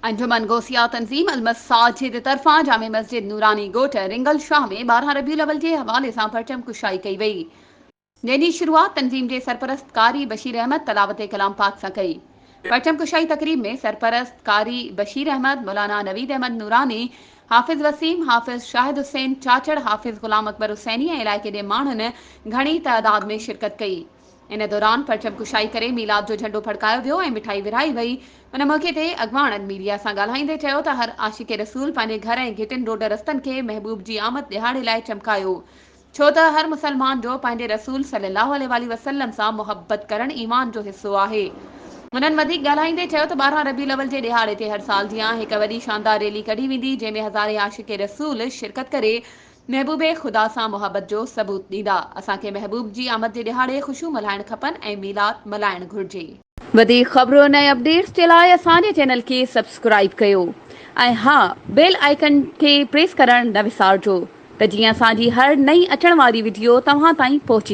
انجمن غوثيه تنظيم المساجد طرفان جامع مسجد نوراني ڳوٺ رنگل شاهه ۾ 12 ربيع الاول جي حوالي سان پرچم ڪشائي ڪئي وئي، جنهن جي شروعات تنظيم جي سرپرست قاري بشير احمد تلاوت ڪلام پاڪ سان ڪئي. پرچم ڪشائي تقريب ۾ سرپرست قاري بشير احمد، مولانا نويد احمد نوراني، حافظ وسيم، حافظ شاهد حسين چاچڙ، حافظ غلام اڪبر حسيني ۽ علائقي جي ماڻهن گهڻي تعداد ۾ شرڪت ڪئي. ان دوران پرچم ڪشائي ڪري ميلاد جو جهنڊو ڦڙڪايو ويو ۽ مٺائي ورهائي وئي. ان موقعي تي اڳواڻن ميڊيا سان ڳالهائيندي چيو ته هر عاشق رسول پنهنجي گهر ۽ گهٽين روڊ رستن کي محبوب جي آمد ڏهاڙي لاء چمڪايو ڇو ته هر مسلمان جو پنهنجي رسول صلي الله عليه واٰله وسلم سان محبت ڪرڻ ايمان جو حصو آهي. هنن وڌيڪ ڳالهائيندي چيو ته 12 ربيع الاول جي ڏهاڙي تي هر سال جيان هڪ وڏي شاندار ريلي ڪڍي ويندي جنهن ۾ هزارين عاشق رسول شرڪت ڪري محبوب خدا سان محبت جو ثبوت ڏيندا. اسان کي محبوب جي آمد جي ڏهاڙي خوشيون ملهائڻ کپن ۽ ميلاد ملهائڻ گهرجي. وڌيڪ خبرن ۽ اپڊيٽس جي لاء اسان جي چينل کي سبسڪرائيب ڪيو ۽ ها بيل آئيڪن کي پريس ڪرڻ نه وسارجو ته جيئن اسان جي هر نئين اچڻ واري وڊيو توهان تائين پهچي.